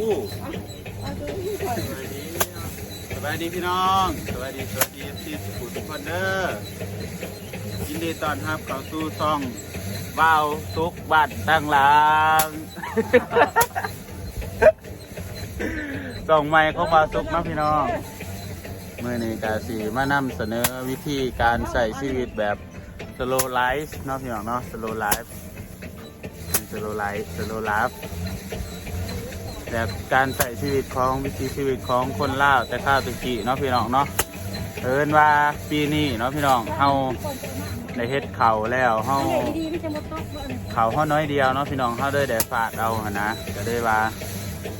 ສະບາຍດີ ສະບາຍດີພີ່ນ້ອງ ສະບາຍດີ ສະບາຍດີ ເອັຟຊີ ທຸກຄົນເດີ ຍິນດີຕ້ອນຮັບເຂົ້າສູ່ຊ່ອງບ່າວສຸກບ້ານຕັງຫຼາງ ຊ່ອງໃໝ່ຂອງບ່າວສຸກເນາະພີ່ນ້ອງ. ມື້ນີ້ກະຊິມານຳສະເໜີວິທີການໃຊ້ຊີວິດແບບ slow life ເນາະພີ່ນ້ອງເນາະ slow life slow life slow life ແບບການໃຊ້ຊີວິດຂອງ ວິຖີຊີວິດຂອງຄົນລາວແຕ່ຄາວແຕ່ກີ້ເນາະພີ່ນ້ອງເນາະ. ເອີ້ນວ່າປີນີ້ເນາະພີ່ນ້ອງ ເຮົາໄດ້ເຮັດເຂົ້າແລ້ວ ເຮົາ ເຂົ້າເຮົາໜ້ອຍດຽວເນາະພີ່ນ້ອງ ເຮົາເລີຍໄດ້ຟາດເອົາຫັ້ນນະ ກະເລີຍວ່າ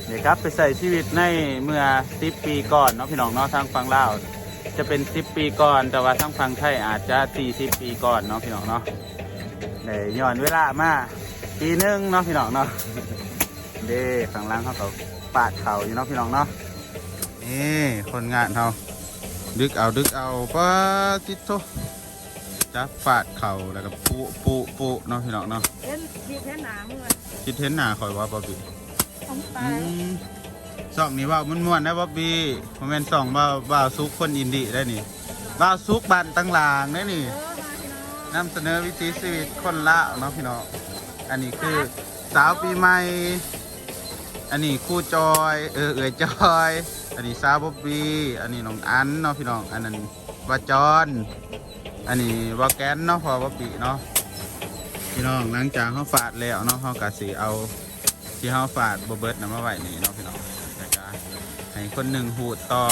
ໄດ້ກັບໄປໃຊ້ຊີວິດໃນເມື່ອສິບປີກ່ອນເນາະພີ່ນ້ອງເນາະ. ທາງຝັ່ງລາວຈະເປັນສິບປີກ່ອນ ແຕ່ວ່າທາງຝັ່ງໄທອາດຈະສີ່ສິບປີກ່ອນເນາະພີ່ນ້ອງເນາະ. ໄດ້ຍ້ອນເວລາມາປີໜຶ່ງເນາະພີ່ນ້ອງເນາະ. ເດ້ ຂ້າງຫຼັງເຮົາກໍປາດເຂົ້າຢູ່ເນາະພີ່ນ້ອງເນາະ. ນີ້ຄົນງານເຮົາດຶກເອົາ ດຶກເອົາ ປາດຕິດໂທ ຈັບປາດເຂົ້າ ແລ້ວກໍປຸ ປຸ ປຸເນາະພີ່ນ້ອງເນາະ. ເຫັນ ຄິດເຫັນໜ້າເມືອ ຄິດເຫັນໜ້າຂ້ອຍວ່າ ບອບບີ ຂອງຕາຍ ອືມ ຊ່ອງນີ້ເວົ້າມ່ວນໆ ໄດ໋ ບອບບີ ບໍ່ແມ່ນຊ່ອງບ່າວ ບ່າວສຸກຄົນອິນດີໄດ໋ນີ້ ບ່າວສຸກບ້ານຕັງຫຼາງເດ້ນີ້. ເອີ ມາພີ່ນ້ອງ ນຳສະເໜີວິຖີຊີວິດຄົນລາວເນາະພີ່ນ້ອງ. ອັນນີ້ຄືສາວປີໃໝ່ ອັນນີ້ຄູຈອຍ ເອີ ເອື້ອຍຈອຍ ອັນນີ້ສາວບອບບີ ອັນນີ້ນ້ອງອັນເນາະພີ່ນ້ອງ ອັນນັ້ນບ່າວຈອນ ອັນນີ້ບ່າວແກນເນາະ ພໍ່ບອບບີເນາະພີ່ນ້ອງ. ຫຼັງຈາກເຮົາຟາດແລ້ວເນາະ ເຮົາກະຊິເອົາ ທີ່ເຮົາຟາດບໍ່ເບິດນຳມາໄວ້ນີ້ເນາະພີ່ນ້ອງ ແລ້ວກະໃຫ້ຄົນໜຶ່ງຫູດຕໍ່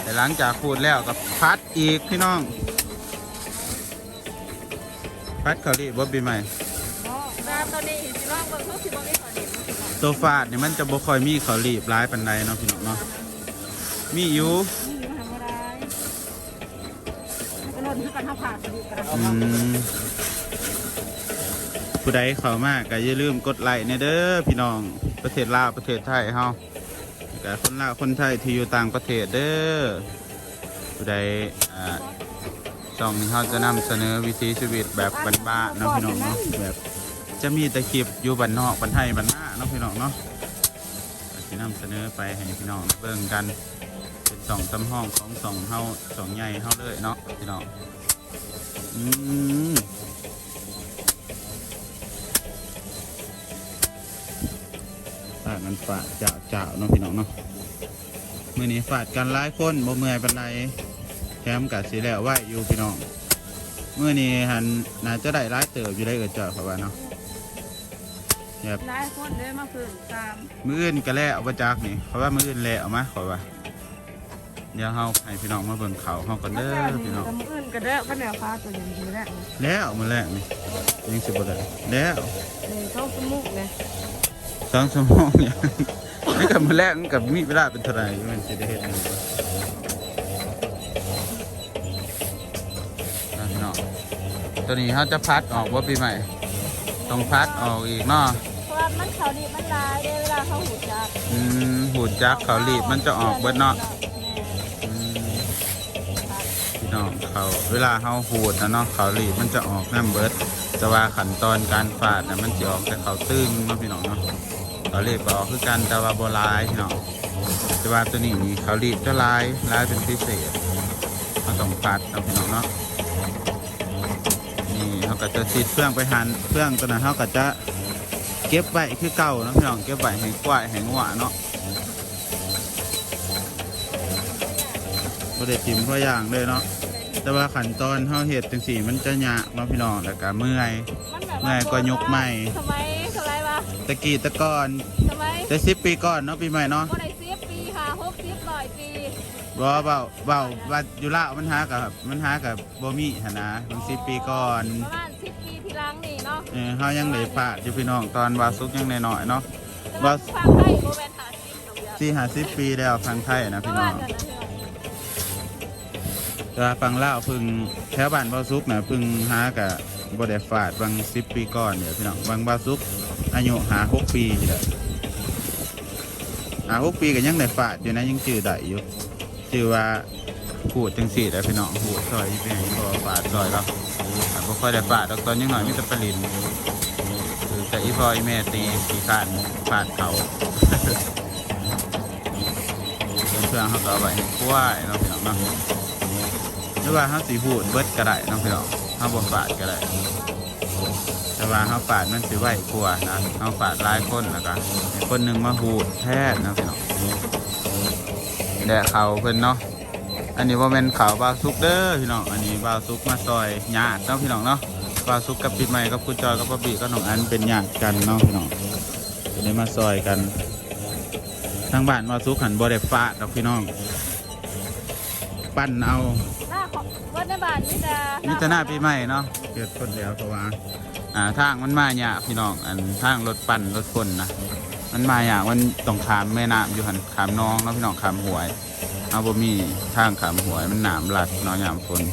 ແລະ ຫຼັງຈາກຫູດແລ້ວກໍຜັດອີກພີ່ນ້ອງ. ຜັດເຂົ້າລີບບໍ່ປີໃໝ່? ເນາະ ແຕ່ຕອນນີ້ຊິລອງເບິ່ງ ເຮົາຊິບໍ່ມີເຂົ້າໜຽວເນາະ. ໂຕຟາດນີ້ມັນຈະບໍ່ຄ່ອຍມີເຂົ້າລີບຫຼາຍປານໃດເນາະພີ່ນ້ອງເນາະ ມີຢູ່ ມີຢູ່ ຫາບໍ່ຫຼາຍ ມັນກໍລົ້ນຄືກັນ ເຮົາພາດຢູ່ກັນ. ອືມ ຜູ້ໃດເຂົ້າມາກໍຢ່າລືມກົດໄລ້ແດ່ເດີພີ່ນ້ອງ ປະເທດລາວ ປະເທດໄທເຮົາ ແລະກະຄົນລາວຄົນໄທທີ່ຢູ່ຕ່າງປະເທດເດີ. ຜູ້ໃດ ອ່າ ຊ່ອງນີ້ເຮົາຈະນຳສະເໜີວິຖີຊີວິດແບບບ້ານໆເນາະພີ່ນ້ອງເນາະ ແບບຈະມີແຕ່ຄລິບຢູ່ບ້ານນອກ ບ້ານໄຮ່ ບ້ານນາເນາະພີ່ນ້ອງເນາະ. ກໍຊິນຳສະເໜີໄປໃຫ້ພີ່ນ້ອງໄດ້ເບິ່ງກັນ ເປັນຊ່ອງສຳຮອງຂອງຊ່ອງເຮົາ ຊ່ອງໃຫຍ່ເຮົາເລີຍເນາະພີ່ນ້ອງ. ອືມ ພາກັນຟາດຈ້າວໆເນາະພີ່ນ້ອງເນາະ. ມື້ນີ້ຟາດກັນຫຼາຍຄົນ ບໍ່ເມື່ອຍປານໃດ ແຖມກະຊິແລ້ວໄວຢູ່ພີ່ນ້ອງ. ມື້ນີ້ຫັ້ນໜ້າຈະໄດ້ຫຼາຍເຕີບຢູ່ເດ້ ເອື້ອຍຈອຍ ຂ້ອຍວ່າເນາະ ແບບຫຼາຍຄົນເດ້ມາເພີ່ມຕາມ. ມື້ອື່ນກໍແລ້ວບໍ່ຈັກນີ້ ຂ້ອຍວ່າມື້ອື່ນແລ້ວມາ ຂ້ອຍວ່າ. ດຽວເຮົາໃຫ້ພີ່ນ້ອງມາເບິ່ງເຂົ້າເຮົາກ່ອນເດີພີ່ນ້ອງ. ມື້ອື່ນກໍແລ້ວ ຄັນແລ້ວ ປາຕົວໃຫຍ່ມື້ແລກ ແລ້ວມື້ແລກນີ້ ຍັງຊິບໍ່ໄດ້ ແລ້ວ ເອີ ສອງຊົ່ວໂມງແຫຼະ ສອງຊົ່ວໂມງຫຍັງ ນີ້ກໍມື້ແລກ ມັນກໍມີເວລາເປັນເທົ່າໃດ ມັນຊິໄດ້ເຮັດຫຍັງ ພີ່ນ້ອງ. ຕົວນີ້ເຮົາຈະຜັດອອກບໍ່ ປີໃໝ່? ຕ້ອງຜັດອອກອີກເນາະ ເພາະວ່າມັນເຂົ້າດີບມັນຫຼາຍເດ້ ເວລາເຮົາຫູດຈັກ ອືມ ຫູດຈັກເຂົ້າດີບມັນຈະອອກເບິດເນາະ ແມ່ນ ອືມ ພີ່ນ້ອງ ເຂົ້າ ເວລາເຮົາຫູດນະເນາະ ເຂົ້າດີບມັນຈະອອກນຳເບິດ ແຕ່ວ່າຂັ້ນຕອນການຝາດນະ ມັນຊິອອກແຕ່ເຂົ້າຕຶ່ງເນາະ ພີ່ນ້ອງເນາະ. ເຂົ້າດີບກໍອອກຄືກັນ ແຕ່ວ່າບໍ່ຫຼາຍພີ່ນ້ອງ ແຕ່ວ່າຕົວນີ້ນີ້ເຂົ້າດີບຈະຫຼາຍ ຫຼາຍເປັນພິເສດ ເຮົາຕ້ອງຜັດເນາະ ພີ່ນ້ອງເນາະ. ນີ້ເຮົາກໍຈະຊິດເຟືອງໄປຫັ້ນ ເຟືອງຕົວນັ້ນເຮົາກໍຈະເກັບໄວ້ຄືເກົ່າເນາະ ພີ່ນ້ອງ ເກັບໄວ້ໃຫ້ຄວາຍໃຫ້ງົວເນາະ ບໍ່ໄດ້ຖິ້ມເພາະຢ່າງເລີຍເນາະ. ແຕ່ວ່າຂັ້ນຕອນເຮົາເຮັດຈັ່ງຊີ້ມັນຈະຍາກເນາະ ພີ່ນ້ອງ ແລ້ວກໍເມື່ອຍ ມັນແບບວ່າ ເມື່ອຍກວ່າຍຸກໃໝ່ ສະໄໝ ສະໄໝວ່າ ແຕ່ກີ້ແຕ່ກ່ອນ ສະໄໝ ແຕ່ສິບປີກ່ອນເນາະ ປີໃໝ່ເນາະ ບໍ່ໄດ້ສິບປີ ຫ້າ ຫົກສິບ ຮ້ອຍປີ ບໍ່ ເວົ້າ ເວົ້າວ່າຢູ່ລາວມັນຫາກໍ ມັນຫາກໍບໍ່ມີຫັ້ນນະ ເມື່ອສິບປີກ່ອນ ປະມານສິບປີທີຫຼັງນີ້ເນາະ ເອີ ເຮົາຍັງໄດ້ຟາດຢູ່ ພີ່ນ້ອງ ຕອນບ່າວສຸກຍັງນ້ອຍໆເນາະ ແຕ່ວ່າ ວ່າ ຝັ່ງໄທບໍ່ແມ່ນຫ້າສິບ ສີ່ຫ້າສິບປີແລ້ວ ຝັ່ງໄທນະ ພີ່ນ້ອງ ປະມານນັ້ນນະ ແຕ່ວ່າຝັ່ງລາວເພິ່ງ ແຖວບ້ານບ່າວສຸກນະ ເພິ່ງຫາກະບໍ່ໄດ້ຟາດຫວ່າງສິບປີກ່ອນເດ້ ພີ່ນ້ອງ ຫວ່າງບ່າວສຸກອາຍຸຫ້າຫົກປີນີ້ແຫຼະ ຫ້າຫົກປີກໍຍັງໄດ້ຟາດຢູ່ນະ ຍັງຈື່ໄດ້ຢູ່ ຈື່ວ່າຂູດຈັ່ງຊີ້ແຫຼະ ພີ່ນ້ອງ ຂູດຊ່ອຍ ຊິໄປໃຫ້ພໍ່ຟາດຊ່ອຍລາວ ບໍ່ຄ່ອຍໄດ້ຟາດດອກ ຕອນຍັງນ້ອຍມີແຕ່ໄປຫຼິ້ນ ຄື ແຕ່ອີ່ພໍ່ອີ່ແມ່ຕີຂີ້ຄ້ານຝາດເຂົາ ເຄື່ອງເຮົາກໍເອົາໄວ້ໃຫ້ຄວາຍເນາະ ພີ່ນ້ອງເນາະ ຫຼືວ່າເຮົາຊິຫູດເບິດກໍໄດ້ເນາະ ພີ່ນ້ອງ ເຮົາບໍ່ຝາດກໍໄດ້ ແຕ່ວ່າເຮົາຝາດມັນຊິໄວກວ່ານະ ເຮົາຝາດຫຼາຍຄົນ ແລ້ວກໍໃຫ້ຄົນໜຶ່ງມາຫູດແທນເນາະ ພີ່ນ້ອງ ແລະເຂົາເພິ່ນເນາະ. ອັນນີ້ບໍ່ແມ່ນເຂົ້າບ່າວສຸກເດີພີ່ນ້ອງ ອັນນີ້ບ່າວສຸກມາຊ່ອຍຍາດເນາະ ພີ່ນ້ອງເນາະ ບ່າວສຸກກັບປີໃໝ່ກັບຄູຈອຍກັບປ້າບີກັບນ້ອງອັນເປັນຍາດກັນເນາະ ພີ່ນ້ອງ ກໍເລີຍມາຊ່ອຍກັນ ທາງບ້ານບ່າວສຸກຫັ້ນບໍ່ໄດ້ຝາດດອກ ພີ່ນ້ອງ ປັ່ນເອົາ ໜ້າຂອງເບິດໃນບ້ານມີແຕ່ ມີແຕ່ໜ້າປີໃໝ່ເນາະ ເຮັດຄົນດຽວ ເພາະວ່າ ອ່າ ທາງມັນມາຍາກ ພີ່ນ້ອງ ອັນທາງລົດປັ່ນລົດຂົນນະ ມັນມາຍາກ ມັນຕ້ອງຂ້າມແມ່ນ້ຳຢູ່ຫັ້ນ ຂ້າມໜອງເນາະ ພີ່ນ້ອງ ຂ້າມຫ້ວຍ ເຮົາບໍ່ມີທາງຂ້າມຫ້ວຍ ມັນນ້ຳລັດເນາະ ຍາມຝົນ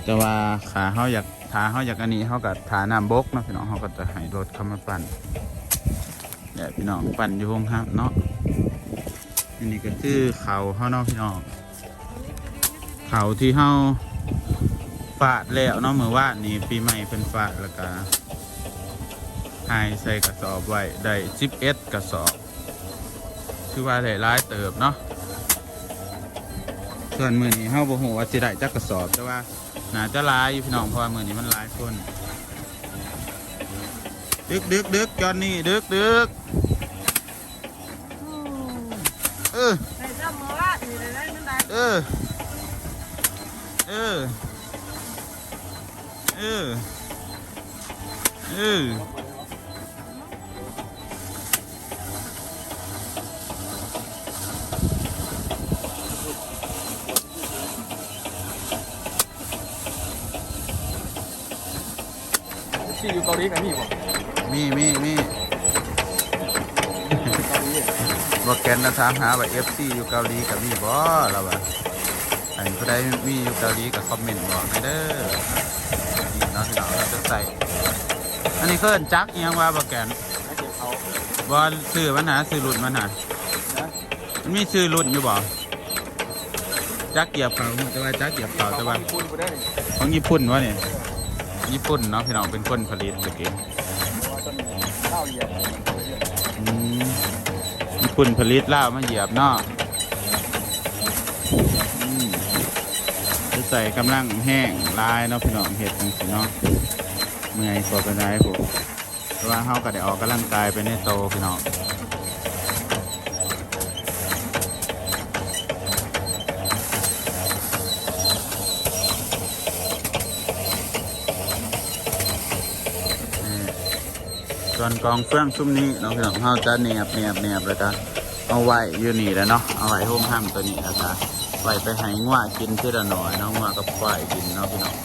ແຕ່ວ່າຖ້າເຮົາຢາກ ຖ້າເຮົາຢາກອັນນີ້ ເຮົາກໍຖ້ານ້ຳບົກເນາະ ພີ່ນ້ອງ ເຮົາກໍຈະໃຫ້ລົດເຂົ້າມາປັ່ນ ແລະ ພີ່ນ້ອງ ປັ່ນຢູ່ໂຮງຮັບເນາະ ອັນນີ້ກໍຄືເຂົ້າເຮົາເນາະ ພີ່ນ້ອງ ເຂົ້າທີ່ເຮົາຝາດແລ້ວເນາະ ມື້ວານນີ້ປີໃໝ່ເພິ່ນຝາດ ແລ້ວກໍຫາຍໃສ່ກະສອບໄວ້ໄດ້ສິບເອັດກະສອບ ຖືວ່າໄດ້ຫຼາຍເຕີບເນາະ ສ່ວນມື້ນີ້ເຮົາບໍ່ຮູ້ວ່າຊິໄດ້ຈັກກະສອບ ແຕ່ວ່າໜ້າຈະຫຼາຍຢູ່ ພີ່ນ້ອງ ເພາະວ່າມື້ນີ້ມັນຫຼາຍຄົນ ດຶກໆໆ ຈອນນີ້ ດຶກໆ ເອີ ໄດ້ຈຳມື້ວານນີ້ໄດ້ ໄດ້ມັນໄດ້ ເອີ ເອີ ເອີ ເອີ. ເອັຟຊີຢູ່ເກົາຫຼີກໍມີບໍ່? ມີ ມີ ມີ ເກົາຫຼີ ບໍ່ແກ່ນລະຖາມຫາວ່າ ເອັຟຊີຢູ່ເກົາຫຼີກໍມີບໍ່ ລະວ່າ ອັນຜູ້ໃດມີຢູ່ເກົາຫຼີກໍຄອມເມັນບອກແດ່ເດີ ນີ້ເນາະ ພີ່ນ້ອງ ເຮົາຈະໃສ່ ອັນນີ້ເອີ້ນຈັກອີ່ຫຍັງວະ ບໍ່ແກ່ນ ຈັກເກັບເຂົ້າ ບໍ່ ຊື່ມັນຫາ ຊື່ລຸ້ນມັນຫາ ຮະ ມັນມີຊື່ລຸ້ນຢູ່ບໍ່? ຈັກກຽບເຂົ້າ ຮູ້ແຕ່ວ່າຈັກກຽບເຂົ້າ ແຕ່ວ່າ ຂອງຍີ່ປຸ່ນພຸ້ນເດ້ນີ້ ຂອງຍີ່ປຸ່ນວະນີ້ ຍີ່ປຸ່ນເນາະ ພີ່ນ້ອງ ເປັນຄົນຜະລິດຕະກີ້ ເພາະວ່າຕົນລາວຢຽບ ອືມ ຍີ່ປຸ່ນຜະລິດ ລາວມາຢຽບເນາະ ອືມ ຈະໃສ່ກຳລັງແຮງຫຼາຍເນາະ ພີ່ນ້ອງ ເຮັດຈັ່ງຊີ້ເນາະ ເມື່ອຍກວ່າປານໃດພຸ້ນ. ແຕ່ວ່າເຮົາກໍໄດ້ອອກກຳລັງກາຍໄປໃນໂຕ ພີ່ນ້ອງ ສ່ວນກອງເຟືອງຊຸມນີ້ເນາະ ພີ່ນ້ອງ ເຮົາຈະແນບໆໆ ແລ້ວກໍເອົາໄວ້ຢູ່ນີ້ແຫຼະເນາະ ເອົາໄວ້ໂຮງຮັງໂຕນີ້ ແລ້ວກໍໄວ້ໄປໃຫ້ງົວກິນທີລະໜ້ອຍເນາະ ງົວກັບຄວາຍກິນເນາະ ພີ່ນ້ອງ.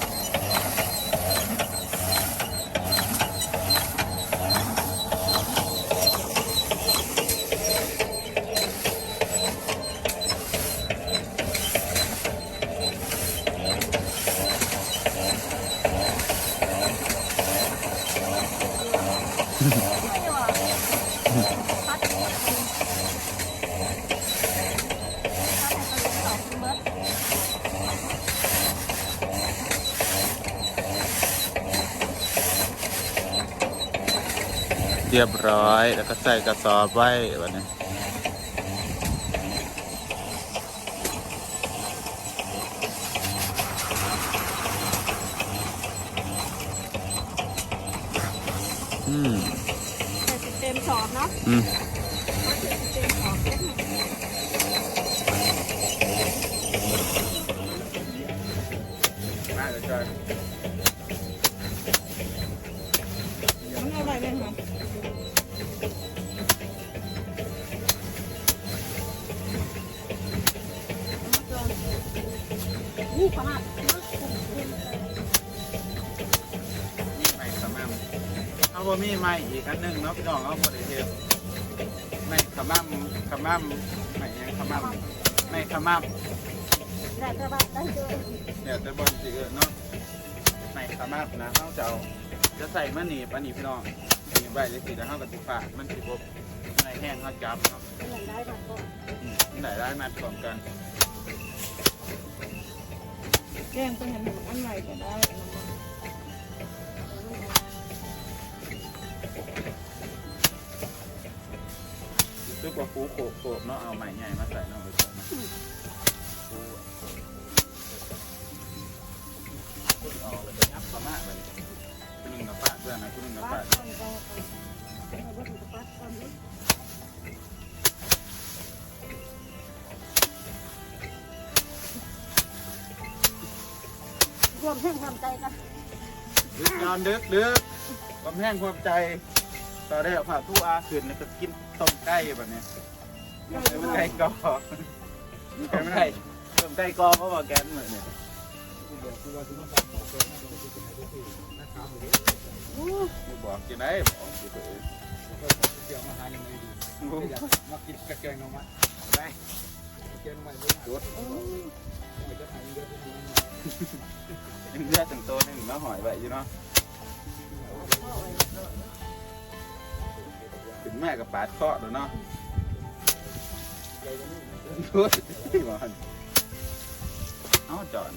ຮຽບຮ້ອຍ ແລ້ວກໍໃສ່ກະສອບໄວ້ບັດນີ້ ອືມ ໃສ່ຊິເຕັມສອບເນາະ ອືມ ໃສ່ຊິເຕັມສອບເລີຍ ມາເລີຍຈ້ອຍ ມັນເອົາໄວ້ແມ່ນຫຍັງ? ນີ້ຂະໜາດ ໄມ້ຂະໝໍ້າ ເຮົາບໍ່ມີໄມ້ອີກອັນໜຶ່ງເນາະ ພີ່ນ້ອງ ເຮົາບໍ່ໄດ້ເຮັດ ໄມ້ຂະໝໍ້າ ຂະໝໍ້າ ໄມ້ຫຍັງ ຂະໝໍ້າ ໄມ້ຂະໝໍ້າ ແລ້ວແຕ່ບ້ານ ແລ້ວແຕ່ ແລ້ວແຕ່ບ່ອນຊິເອີ້ນເນາະ ໄມ້ຂະໝໍ້ານະ ເຮົາຈະເອົາ ຈະໃສ່ມາໜີບອັນນີ້ ພີ່ນ້ອງ ໜີບໄວ້ຈັ່ງຊີ້ ແລ້ວເຮົາກໍຊິຟາດ ມັນຊິບໍ່ເມື່ອຍແຮງ ເຮົາຈັບເນາະ ມັນໄດ້ຫຼາຍມັດພ້ອມ ອືມ ມັນໄດ້ຫຼາຍມັດພ້ອມກັນ ແກງໄປຫັ້ນ ອັນໃດກໍໄດ້ ອັນນັ້ນນະ ເອົາລົງມາ ໂຂກໆເນາະ ເອົາໄມ້ໃຫຍ່ມາໃສ່ເນາະ ເອີ ເນາະ ອືມ ໂອ້ ເອົາແລ້ວກໍຫຍັບເຂົ້າມາບັດນີ້ ຜູ້ໜຶ່ງກໍປາດເບື້ອງນັ້ນ ຜູ້ໜຶ່ງກໍປາດ ປາດກ່ອນກໍ ເອົາເບິ່ງກໍປາດກ່ອນອີກ ຮ່ວມແຮງຮ່ວມໃຈກັນ ດຶກນອນດຶກ ດຶກ ຮ່ວມແຮງຮ່ວມໃຈ ຕອນແລກພາກຜູ້ອາຂຶ້ນ ແລ້ວກໍກິນຕົ້ມໄກ່ບັດນີ້ ໄກ່ກໍ ຕົ້ມໄກ່ ຕົ້ມໄກ່ກໍ ເພາະວ່າແກນມື້ນີ້ ບໍ່ບອກຈັ່ງໃດ ບອກຊິເອີຍ ມາກິນກັບແກງໜໍ່ໄມ້ ໄດ້ ແກງໜໍ່ໄມ້ບໍ່ ຈົດ ຍັງເຫຼືອຕັ້ງໂຕໜຶ່ງມາຫ້ອຍໄວ້ຢູ່ເນາະ ຂຶ້ນມາກໍປາດເຄາະໂລດເນາະ ໂອ້ຍ ເອົາຈອນ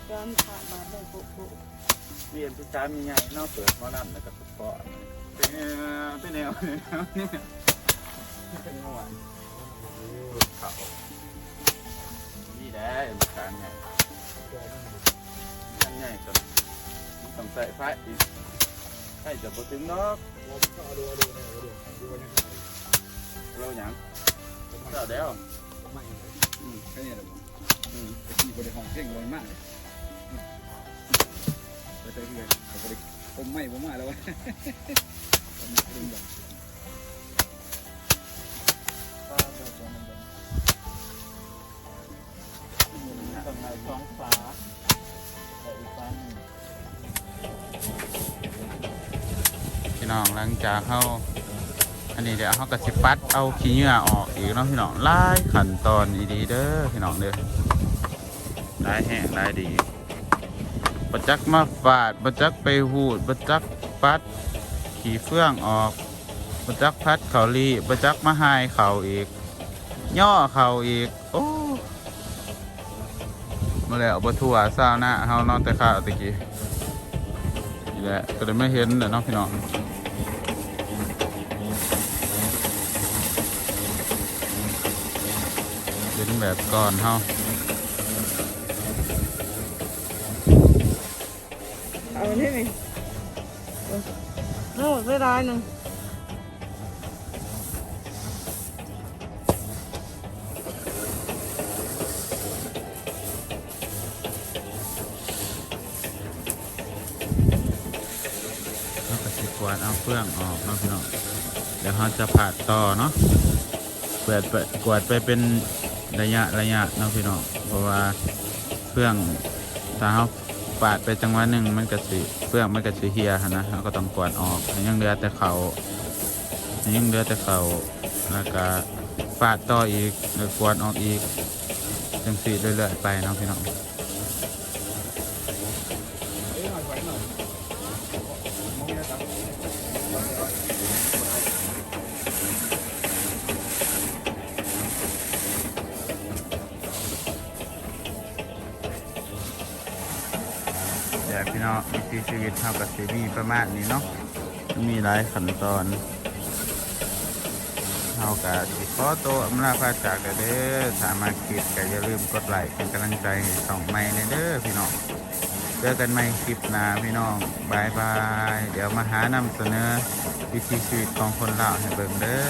ຈອນພະບາດໄດ້ໂປະໂປະ ມີອັນຜູ້ຊາຍມີໃຫຍ່ເນາະ ເປີດໝໍລຳແລ້ວກໍສະເພາະ ເປັນແນວ ເປັນແນວ ເປັນແນວ ເປັນແນວ ເຂົ້າ ນີ້ແຫຼະ ມັນການໃຫຍ່ ມັນໃຫຍ່ກໍ ມັນຕ້ອງໃຊ້ໄຟອີກ ໄຟຈະບໍ່ເຖິງດອກ ໂລຫຍັງ ເຈົ້າແລ້ວ ອືມ ແຄ່ນີ້ແຫຼະ ອືມ ຕະກີ້ບໍ່ໄດ້ຮ້ອງເພງ ລອຍມາ ໄປໃສຄືກັນ ບໍ່ໄດ້ ຄົມໄມ້ບໍ່ມາແລ້ວ ພີ່ນ້ອງ ຫຼັງຈາກເຮົາ ອັນນີ້ແລ້ວ ເຮົາກໍຊິປັດເອົາຂີ້ເຫຍື້ອອອກອີກເນາະພີ່ນ້ອງ ຫຼາຍຂັ້ນຕອນອີ່ຫຼີເດີພີ່ນ້ອງເດີ ຫຼາຍແຮງຫຼາຍດີ ບໍ່ຈັກມາຟາດ ບໍ່ຈັກໄປຮູດ ບໍ່ຈັກປັດຂີ້ເຟືອງອອກ ບໍ່ຈັກຜັດເຂົ້າລີ້ ບໍ່ຈັກມາຮ່າຍເຂົ້າອີກ ຍໍ້ເຂົ້າອີກ ໂອ້ ມາແລ້ວບໍ່ທົ່ວຊາວນາເຮົາເນາະ ແຕ່ຄາວແຕ່ກີ້ ນີ້ແຫຼະ ກໍໄດ້ມາເຫັນແລ້ວເນາະພີ່ນ້ອງ ເຫັນແບບກ່ອນເຮົາ ເອົານີ້ນີ້ ເອົາໄດ້ຫຼາຍໜຶ່ງ ເຮົາກໍຊິກວາດເອົາເຟືອງອອກເນາະພີ່ນ້ອງ ແລ້ວເຮົາຈະຜາດຕໍ່ເນາະ ກວາດໄປ ກວາດໄປເປັນໄລຍະໄລຍະເນາະພີ່ນ້ອງ ເພາະວ່າເຟືອງ ຖ້າເຮົາປາດໄປຈັງຫວະໜຶ່ງ ມັນກໍຊິ ເຟືອງມັນກໍຊິເຫ່ຍຫັ້ນນະ ເຮົາກໍຕ້ອງກວາດອອກ ໃຫ້ຍັງເຫຼືອແຕ່ເຂົ້າ ໃຫ້ຍັງເຫຼືອແຕ່ເຂົ້າ ແລ້ວກໍປາດຕໍ່ອີກ ແລ້ວກວາດອອກອີກ ຈັ່ງຊີ້ເລື້ອຍໆໄປເນາະພີ່ນ້ອງ. ແຕ່ພີ່ນ້ອງ ວິຖີຊີວິດເຮົາກໍຊິມີປະມານນີ້ເນາະ ມັນມີຫຼາຍຂັ້ນຕອນ. ເຮົາກະຊິຂໍໂຕອຳລາພາຈາກແລ້ວເດີ. ຖ້າມັກຄລິບກະຢ່າລືມກົດໄລກ໌ເປັນກຳລັງໃຈໃຫ້ຊ່ອງໃໝ່ແດ່ເດີພີ່ນ້ອງ. ເຈີກັນໃໝ່ຄລິບໜ້າພີ່ນ້ອງ. ບາຍບາຍ. ດຽວມາຫານຳສະເໜີວິຖີຊີວິດຂອງຄົນລາວໃຫ້ເບິ່ງເດີ.